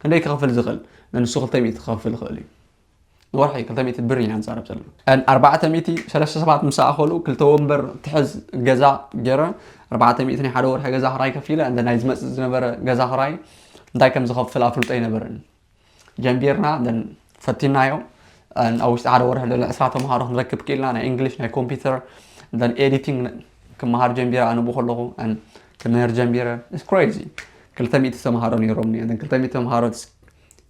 ክንደይ ክኸፍል ዝኽእል? ንሱ ክልተ ሚእቲ ክኸፍል ይኽእል እዩ። ንወርሒ ክልተ ሚእቲ ብር ኢና ንዛረብ ዘለና። ኣርባዕተ ሚእቲ ሰለስተ ሰባት ምስ ኣኸሉ ክልተ ወንበር ትሕዝ ገዛ ገይረ ኣርባዕተ ሚእቲ ናይ ሓደ ወርሒ ገዛ ክራይ ከፊለ እንደ ናይ ዝመፅእ ዝነበረ ገዛ ክራይ እንታይ ከም ዝኸፍል ኣፍልጦ ኣይነበረን። ጀምቢርና then ፈቲናዮ። ኣብ ውሽጢ ሓደ ወርሒ ልዕሊ ዕስራ ተምሃሮ ክንረክብ ክኢልና ናይ እንግሊሽ ናይ ኮምፒውተር then ኤዲቲንግ ክመሃር ጀምቢረ ኣነ ብከለኹ ክምህር ጀምቢረ። It's crazy። ክልተ ሚእቲ ተምሃሮ ነይሮምኒ። ክልተ ሚእቲ ተምሃሮ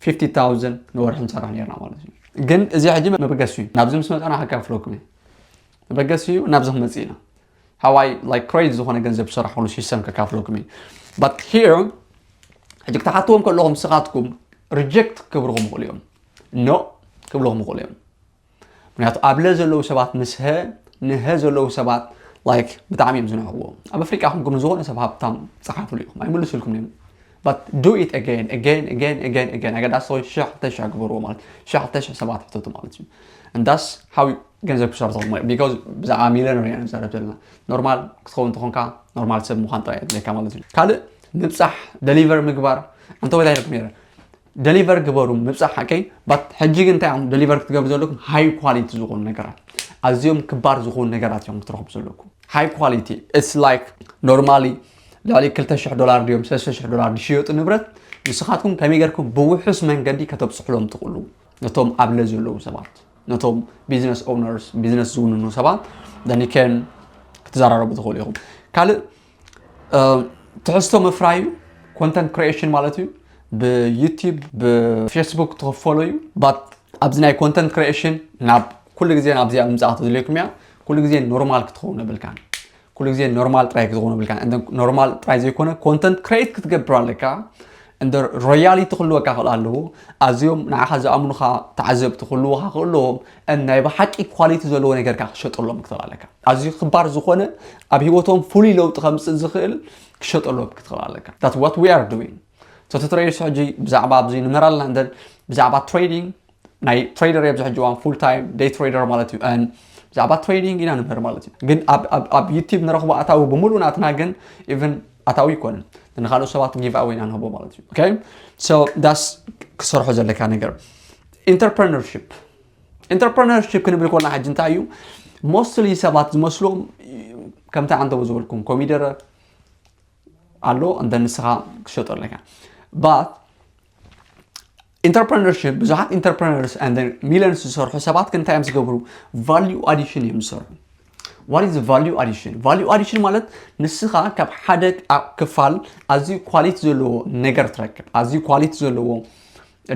ፊፍቲ ታውዘንድ ንወርሒ ንሰርሕ ነርና ማለት እዩ። ግን እዚ ሕጂ መበገሲ እዩ ናብዚ ምስ መፀና ከካፍለኩም እዩ። መበገሲ እዩ ናብዚ ክመፅእ ኢና። How I like crazy ዝኾነ ገንዘብ ዝሰራሕሉ ሲስተም ከካፍለኩም እዩ። But here ሕጂ ክትሓትዎም ከለኹም ንስኻትኩም ሪጀክት ክብልኹም ይኽእሉ እዮም። ኖ ክብልኹም ይኽእሉ እዮም። ምክንያቱ ኣብ ለ ዘለዉ ሰባት ምስ ሀ ንሀ ዘለዉ ሰባት ላይክ ብጣዕሚ እዮም ዝንዕቕዎ። ኣብ ኣፍሪቃ ኮንኩም ንዝኾነ ሰብ ሃብታም ፀሓፍሉ ኢኹም ኣይምልስልኩም እዮም። But do it again again again again again ኣገዳሲ ተኾይኑ ሽሕ ክልተ ሽሕ ግበርዎ ማለት ሽሕ ክልተ ሽሕ ሰባት ሕተቱ ማለት እዩ። And that's how ገንዘብ ክሰርሑ ትኽእሉ ማለት because ብዛዕባ ሚሊዮነር ኢና ንዛረብ ዘለና። ኖርማል ክትኸውን ተኾንካ ኖርማል ሰብ ምዃን ጥራይ የድልየካ ማለት እዩ። ካልእ ምብፃሕ ደሊቨር ምግባር እንተ ወይታ ኢልኩም ነይረ ደሊቨር ግበሩ ምብፃሕ ሓቀይ ባት ሕጂ ግን እንታይ እዮም ደሊቨር ክትገብሩ ዘለኩም ሃይ ኳሊቲ ዝኾኑ ነገራት ኣዝዮም ክባር ዝኾኑ ነገራት እዮም ክትረኽቡ ዘለኩም። ሃይ ኳሊቲ it's like normally ልዕሊ ክልተ ሽሕ ዶላር ድዮም ሰለስተ ሽሕ ዶላር ዝሽየጡ ንብረት ንስኻትኩም ከመይ ገርኩም ብውሑስ መንገዲ ከተብፅሕሎም ትኽእሉ ነቶም ኣብ ለ ዘለዉ ሰባት ነቶም ቢዝነስ ኦውነርስ ቢዝነስ ዝውንኑ ሰባት then you can ክትዘራረቡ ትኽእሉ ኢኹም። ካልእ ትሕዝቶ ምፍራይ እዩ። ኮንተንት ክሪኤሽን ማለት እዩ። ብዩቲብ ብፌስቡክ ትኽፈሎ እዩ። ባት ኣብዚ ናይ ኮንተንት ክሪኤሽን ናብ ኩሉ ግዜ ናብዚኣ ምምፃእ ተደልየኩም እያ። ኩሉ ግዜ ኖርማል ክትኸውን የብልካን። ኩሉ ግዜ ኖርማል ጥራይ ክትኸውን የብልካን። እንተ ኖርማል ጥራይ ዘይኮነ ኮንተንት ክሪኤት ክትገብር ኣለካ። እንደ ሮያሊቲ ክህልወካ ክእል ኣለዎ። ኣዝዮም ንዓኻ ዝኣምኑኻ ተዓዘብቲ ክህልወኻ ክእለዎም፣ ናይ ብሓቂ ኳሊቲ ዘለዎ ነገርካ ክሸጠሎም ክትእል ኣለካ። ኣዝዩ ክባር ዝኾነ ኣብ ህይወቶም ፍሉይ ለውጢ ከምፅእ ዝኽእል ክሸጠሎም ክትኽእል ኣለካ። That's what we are doing። So ትትረይሱ ሕጂ ብዛዕባ ኣብዚ ንምህር ኣለና። እንደ ብዛዕባ ትሬዲንግ ናይ ትሬደር ኣብዚ ሕጂ እዋን ፉል ታይም ዴይ ትሬደር ማለት እዩ። ብዛዕባ ትሬዲንግ ኢና ንምህር ማለት እዩ። ግን ኣብ ዩቲብ ንረኽቦ ኣታዊ ብምሉእ ናትና ግን ኢቨን ኣታዊ ይኮንን። ንካልኦት ሰባት ጊቭ ኣወይ ኢና ንህቦ ማለት እዩ። ኦኬ፣ ሶ ዳስ ክሰርሖ ዘለካ ነገር ኢንተርፕረነርሺፕ። ኢንተርፕረነርሺፕ ክንብል ኮና ሕጂ እንታይ እዩ? ሞስትሊ ሰባት ዝመስሎም ከምቲ ዓንተቦ ዝበልኩም ኮሚደረ ኣሎ እንደ ንስኻ ክሸጦ ኣለካ። ባት ኢንተርፕረነርሺፕ ብዙሓት ኢንተርፕረነርስ ሚሊዮንስ ዝሰርሑ ሰባት ግን እንታይ እዮም ዝገብሩ? ቫልዩ ኣዲሽን እዮም ዝሰርሑ። What is value addition? ቫልዩ ኣዲሽን ማለት ንስኻ ካብ ሓደ ክፋል ኣዝዩ ኳሊቲ ዘለዎ ነገር ትረክብ። ኣዝዩ ኳሊቲ ዘለዎ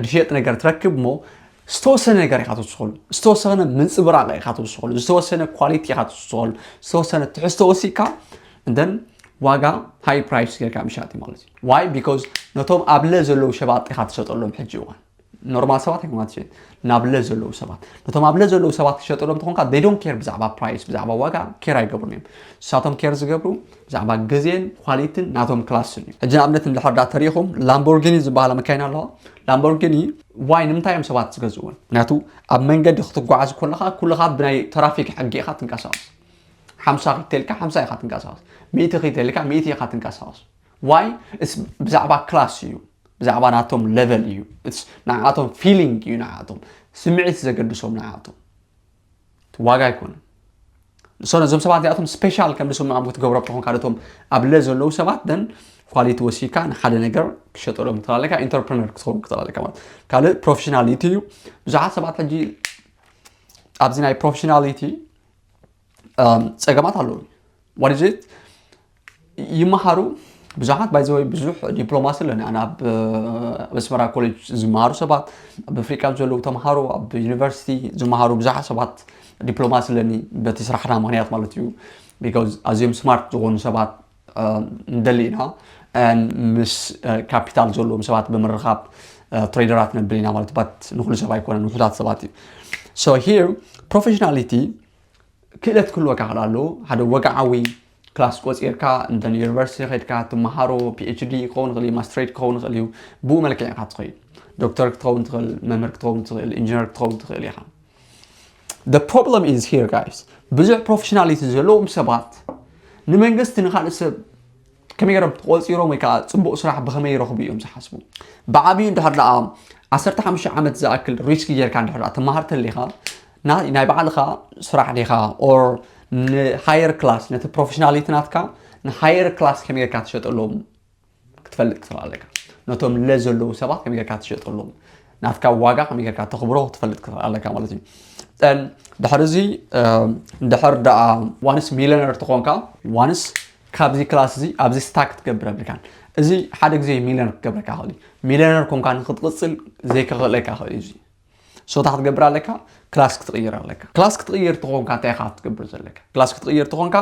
ዝሸጥ ነገር ትረክብ እሞ ዝተወሰነ ነገር ኢኻ ትወስኸሉ። ዝተወሰነ ምንፅብራቕ ኢኻ ትወስኸሉ። ዝተወሰነ ኳሊቲ ኢኻ ትወስኸሉ። ዝተወሰነ ትሕዝቶ ወሲካ እንደን ዋጋ ሃይ ፕራይስ ጌርካ ምሻጥ ማለት እዩ። ዋይ ቢኮዝ ነቶም ኣብ ለ ዘለዉ ሸባጥ ኢኻ ትሸጠሎም። ሕጂ እዋን ኖርማል ሰባት ኣይኮና ትሸጥ፣ ናብ ለ ዘለዉ ሰባት። ነቶም ኣብ ለ ዘለዉ ሰባት ትሸጠሎም ተኾንካ they don't care ብዛዕባ ፕራይስ፣ ብዛዕባ ዋጋ ኬር ኣይገብሩን እዮም። ንሳቶም ኬር ዝገብሩ ብዛዕባ ግዜን ኳሊቲን ናቶም ክላስን እዩ። ሕጂ ንኣብነት እንድሕር ዳ ተሪኢኹም ላምቦርጊኒ ዝበሃላ መካይን ኣለዋ። ላምቦርጊኒ ዋይ ንምንታይ እዮም ሰባት ዝገዝእወን? ምክንያቱ ኣብ መንገዲ ክትጓዓዝ ከለኻ ኩልኻ ብናይ ትራፊክ ሕጊ ኢኻ ትንቀሳቐስ። ሓምሳ ኪተልካ ሓምሳ ኢኻ ትንቀሳቐስ። ሚእቲ ኪተልካ ሚእቲ ኢኻ ትንቀሳቐስ። ዋይ ብዛዕባ ክላስ እዩ። ብዛዕባ ናቶም ሌቨል እዩ። ንዓቶም ፊሊንግ እዩ። ንዓቶም ስምዒት ዘገድሶም ንዓቶም ዋጋ ኣይኮነን። ሶ ነዞም ሰባት እዚኣቶም ስፔሻል ከም ዝስምዖም ክትገብሮ ከኾንካ ነቶም ኣብ ለ ዘለዉ ሰባት ደን ኳሊቲ ወሲካ ንሓደ ነገር ክሸጠሎም ክትላለካ ኢንተርፕረነር ክትኸውን ክትላለካ ማለት ካልእ ፕሮፌሽናሊቲ እዩ። ብዙሓት ሰባት ሕጂ ኣብዚ ናይ ፕሮፌሽናሊቲ ጸገማት ኣለዉ። ዋት ኢዝ ኢት ይመሃሩ ብዙሓት ባይዘወይ ብዙሕ ዲፕሎማሲ ኣለኒ ኣነ ኣብ ኣስመራ ኮሌጅ ዝመሃሩ ሰባት ኣብ ኣፍሪቃ ዘለዉ ተምሃሮ ኣብ ዩኒቨርሲቲ ዝመሃሩ ብዙሓት ሰባት ዲፕሎማሲ ኣለኒ በቲ ስራሕና ምክንያት ማለት እዩ። ቢካዝ ኣዝዮም ስማርት ዝኾኑ ሰባት ንደሊ ኢና ምስ ካፒታል ዘለዎም ሰባት ብምርኻብ ትሬደራት ነብል ኢና ማለት ባት ንኩሉ ሰብ ኣይኮነን ውሑዳት ሰባት እዩ። So here ፕሮፌሽናሊቲ ክእለት ክህልወካ ክእል ኣለዎ። ሓደ ወግዓዊ ክላስ ቆፂርካ እንተ ዩኒቨርሲቲ ከድካ ትመሃሮ ፒኤችዲ ክኸውን ይኽእል እዩ፣ ማስትሬት ክኸውን ይኽእል እዩ። ብኡ መልክዕ ኢኻ ትኸይድ። ዶክተር ክትኸውን ትኽእል፣ መምህር ክትኸውን ትኽእል፣ ኢንጂነር ክትኸውን ትኽእል ኢኻ። The problem is here guys፣ ብዙሕ ፕሮፌሽናሊቲ ዘለዎም ሰባት ንመንግስቲ ንካልእ ሰብ ከመይ ገይሮም ተቆፂሮም ወይ ከዓ ፅቡቅ ስራሕ ብከመይ ይረኽቡ እዮም ዝሓስቡ። ብዓብዩ እንድሕር ደኣ ዓሰርተ ሓሙሽተ ዓመት ዝኣክል ሪስክ ጌርካ እንድሕር ደኣ ትመሃር ተሊኻ ናይ ባዕልኻ ስራሕ ዲኻ ኦር ንሃየር ክላስ ነቲ ፕሮፌሽናሊቲ ናትካ ንሃየር ክላስ ከመይ ጌርካ ትሸጠሎም ክትፈልጥ ክትኽእል ኣለካ። ነቶም ለ ዘለዉ ሰባት ከመይ ጌርካ ትሸጠሎም ናትካ ዋጋ ከመይ ጌርካ ተኽብሮ ክትፈልጥ ክትኽእል ኣለካ ማለት እዩ። ድሕር እዚ እንድሕር ደኣ ዋንስ ሚሊዮነር ተኾንካ ዋንስ ካብዚ ክላስ እዚ ኣብዚ ስታክ ክትገብር ኣብልካን እዚ ሓደ ግዜ ሚሊዮነር ክገብረካ ክእል እዩ። ሚሊዮነር ኮንካ ንክትቅፅል ዘይክኽእለካ ክእል እዩ። ሶታ ክትገብር ኣለካ ክላስ ክትቕይር ኣለካ። ክላስ ክትቕይር ተኾንካ እንታይ ኢኻ ክትገብር ዘለካ? ክላስ ክትቕይር ተኾንካ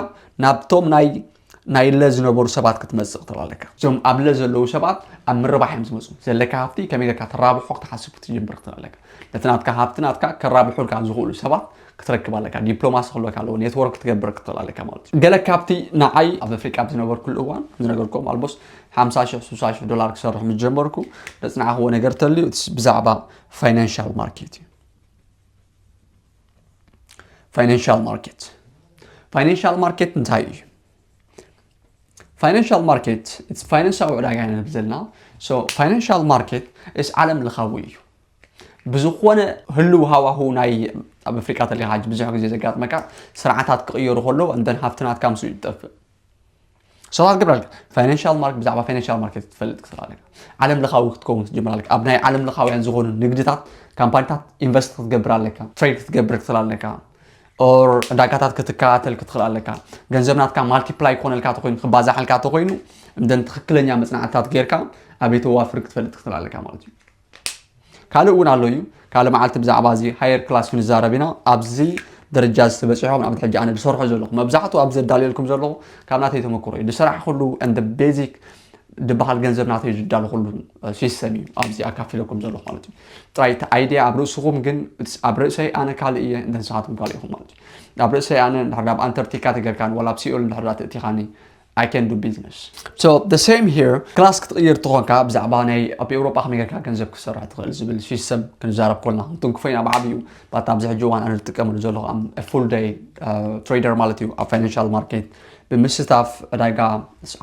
ናብቶም ናይ ናይ ለ ዝነበሩ ሰባት ክትመፅእ ክትኽእል ኣለካ። እዞም ኣብ ለ ዘለዉ ሰባት ኣብ ምርባሕ እዮም ዝመፁ። ዘለካ ሃፍቲ ከመይ ጌርካ ተራብሖ ክትሓስብ ክትጀምር ክትኽእል ኣለካ። ነቲ ናትካ ሃፍቲ ናትካ ከራብሑልካ ዝኽእሉ ሰባት ክትረክብ ኣለካ። ዲፕሎማሲ ክህልወካ ኣለዎ። ኔትወርክ ክትገብር ክትኽእል ኣለካ ማለት እዩ። ገለ ካብቲ ንዓይ ኣብ ኣፍሪቃ ኣብ ዝነበርኩሉ እዋን ዝነገርኩም ኣልቦስ ሓምሳ ሽሕ ስሳ ሽሕ ዶላር ክሰርሕ ምስ ጀመርኩ ዘፅናዕኽዎ ነገር ተልዩ ብዛዕባ ፋይናንሻል ማርኬት እዩ። ፋይናንሻል ማርኬት ፋይናንሻል ማርኬት እንታይ እዩ? ፋይናንሻል ማርኬት ፋይናንሳዊ ዕዳጋ ኢና ንብል ዘለና። ፋይናንሻል ማርኬት ስ ዓለም ለኻዊ እዩ። ብዝኾነ ህልው ሃዋሁ ናይ ኣብ ኣፍሪቃ ተሊኻ ብዙሕ ግዜ ዘጋጥመካ ስርዓታት ክቕየሩ ከለዉ እንደን ሃፍቲ ናትካ ምስኡ ይጠፍእ። ሶታት ግብራል ፋይናንሻል ማርኬት ብዛዕባ ፋይናንሻል ማርኬት ክትፈልጥ ክትኽእል ኣለካ። ዓለም ለኻዊ ክትከውን ክትጀምር ኣለካ። ኣብ ናይ ዓለም ለኻውያን ዝኾኑ ንግድታት ካምፓኒታት ኢንቨስት ክትገብር ኣለካ። ትሬድ ክትገብር ክትኽእል ኣለካ። or ዕዳጋታት ክትከታተል ክትኽእል ኣለካ። ገንዘብ ናትካ multiply ክኾነልካ ተኮይኑ፣ ክባዛሓልካ ተኮይኑ፣ እንደን ትኽክለኛ መጽናዕትታት ጌርካ ኣበይ ተዋፍር ክትፈልጥ ክትኽእል ኣለካ ማለት እዩ። ካልእ እውን ኣሎ እዩ። ካልእ መዓልቲ ብዛዕባ እዚ higher class ክንዛረብ ኢና። ኣብዚ ደረጃ ዝተበፅሖም ኣብ ሕጂ ኣነ ዝሰርሖ ዘለኹ፣ መብዛሕትኡ ኣብ ዘዳልየልኩም ዘለኹ ካብ ናተይ ተመክሮ እዩ። ዝሰራሕኩሉ and basic ዝበሃል ገንዘብ ናተይ ዝዳለኹሉ system እዩ ኣብዚ ኣካፊለኩም ዘለኹ ማለት እዩ። ጥራይ እቲ idea ኣብ ርእስኹም ግን፣ ኣብ ርእሰይ ኣነ ካልእ እየ፣ እንተ ንስኻትኩም ካልእ ኢኹም ማለት እዩ። ኣብ ርእሰይ ኣነ እንድሕር ኣብ ኣንተርክቲካ ተገርካኒ ዋላ ኣብ ሲኦል እንድሕር ትእቲኻኒ I can do business. So the same here. ክላስ ክትቕይር ትኾንካ ብዛዕባ ናይ ኣብ ኤውሮጳ ከመይ ጌርካ ገንዘብ ክትሰርሕ ትኽእል ዝብል system ክንዛረብ ኮልና ክንትንክፎ ኢና ብዓብዩ። ባት ኣብዚ ሕጂ እዋን ኣነ ዝጥቀመሉ ዘለኹ full day trader ማለት እዩ። ኣብ financial market ብምስታፍ ዕዳጋ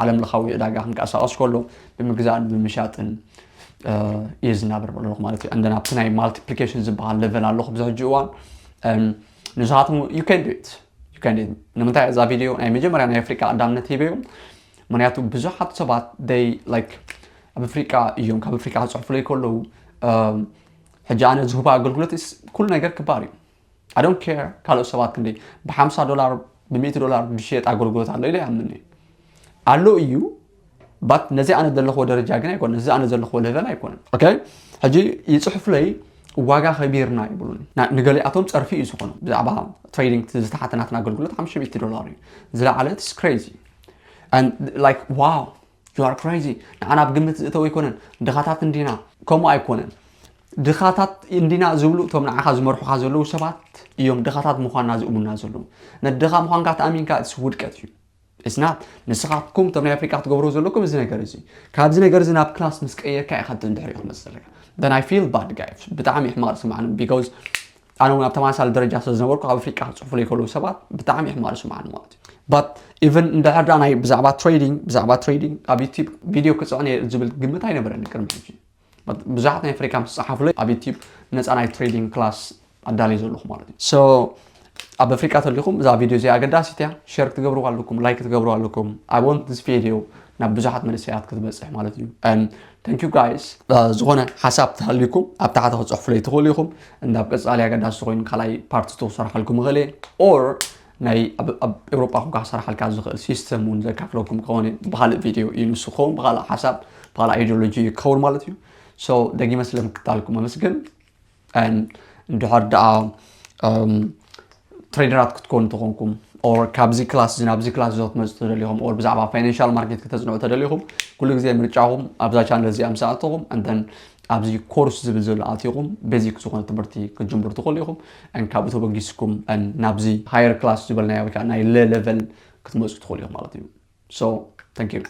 ዓለም ለኻዊ ዕዳጋ ክንቀሳቐስ ከሎ ብምግዛእን ብምሻጥን እየ ዝናበር ዘለኹ ማለት እዩ። እንደን ኣብቲ ናይ multiplication ዝበሃል level ኣለኹ ኣብዚ ሕጂ እዋን። ንስኻትኩም you can do it. You can do it. ንምንታይ እዛ ቪድዮ ናይ መጀመርያ ናይ ኣፍሪቃ ቀዳምነት ሂበዮም? ምክንያቱ ብዙሓት ሰባት they like ኣብ ኣፍሪቃ እዮም፣ ካብ ኣፍሪቃ ክፅሕፉለይ ከለዉ ሕጂ ኣነ ዝህቦ ኣገልግሎት ኩሉ ነገር ክባር እዩ። I don't care ካልኦት ሰባት ክንደይ ብ50 ዶላር ብ100 ዶላር ዝሽየጥ ኣገልግሎት ኣሎ ኢለ ይኣምን እየ። ኣሎ እዩ፣ but ነዚ ኣነ ዘለኽዎ ደረጃ ግን ኣይኮነን፣ ነዚ ኣነ ዘለኽዎ level ኣይኮነን። Okay፣ ሕጂ ይፅሕፉለይ ዋጋ ከቢርና ይብሉኒ። ንገሊኣቶም ፀርፊ እዩ ዝኾኑ ብዛዕባ trading ዝተሓተ ናትና ኣገልግሎት ሓሙሽተ ሚእቲ ዶላር እዩ ዝለዓለ። It's crazy and like wow you are crazy። ንዓና ኣብ ግምት ዝእተው ኣይኮነን። ድኻታት እንዲና። ከምኡ ኣይኮነን። ድኻታት እንዲና ዝብሉ እቶም ንዓኻ ዝመርሑኻ ዘለዉ ሰባት እዮም ድኻታት ምዃንና ዝእሙና ዘለዉ። ነድኻ ምዃንካ ተኣሚንካ it's ውድቀት እዩ። It's not። ንስኻትኩም እቶም ናይ ኣፍሪቃ ክትገብርዎ ዘለኩም እዚ ነገር እዚ። ካብዚ ነገር እዚ ናብ ክላስ ምስ ቀየርካ ኢኻ እቲ እንድሕሪኡ ክትመጽእ ዘለካ። Then I feel bad guys። ብጣዕሚ ሕማቕ ስምዓኒ because ኣነ እውን ኣብ ተመሳሳሊ ደረጃ ስለ ዝነበርኩ ኣብ ኣፍሪቃ ክፅሕፉለይ ከለዉ ሰባት ብጣዕሚ ሕማቕ ስምዓኒ ማለት እዩ። But even እንድሕር ዳ ናይ ብዛዕባ trading ብዛዕባ trading ኣብ YouTube ቪድዮ ክፅዕን እየ ዝብል ግምት ኣይነበረኒ ቅድሚ ሕጂ። ብዙሓት ናይ ኣፍሪካ ምስ ፀሓፉለይ ኣብ YouTube ነፃ ናይ trading class ኣዳልየ ዘለኹ ማለት እዩ። So ኣብ ኣፍሪቃ ተሊኹም እዛ ቪድዮ እዚኣ ኣገዳሲት እያ። Share ክትገብርዋ ኣለኩም፣ like ክትገብርዋ ኣለኩም። I want this video ናብ ብዙሓት መንእሰያት ክትበፅሕ ማለት እዩ። Thank you guys። ዝኾነ ሓሳብ ተሃልዩኩም ኣብ ታሕቲ ክፅሕፉለይ ትኽእሉ ኢኹም። እንዳብ ቀፃሊ ኣገዳሲ ኮይኑ ካልኣይ part two ክሰርሓልኩም እኽእል እየ። Or ናይ ኣብ ኤውሮጳ ኩንካ ክሰርሓልካ ዝኽእል system እውን ዘካፍለኩም ከኾነ ብካልእ ቪድዮ እዩ ንሱ ክኸውን፣ ብካልእ ሓሳብ ብካልእ ideology እዩ ክኸውን ማለት እዩ። So ደጊመ ስለ ምክታልኩም ኣመስግን። እንድሕር ደኣ ትሬደራት ክትኮኑ ተኾንኩም or ካብዚ ክላስ እዚ ናብዚ ክላስ እዚ ክትመፁ ተደሊኹም or ብዛዕባ financial market ከተፅንዑ ተደሊኹም ኩሉ ግዜ ምርጫኹም ኣብዛ ቻነል እዚኣ ምስ ኣተኹም and then ኣብዚ ኮርስ ዝብል ዘሎ ኣቲኹም ቤዚክ ዝኾነ ትምህርቲ ክትጅምሩ ትኽእሉ ኢኹም። ካብኡ ተበጊስኩም ናብዚ higher class ዝበልናዮ ወይ ከዓ ናይ ለ level ክትመፁ ትኽእሉ ኢኹም ማለት እዩ። So thank you።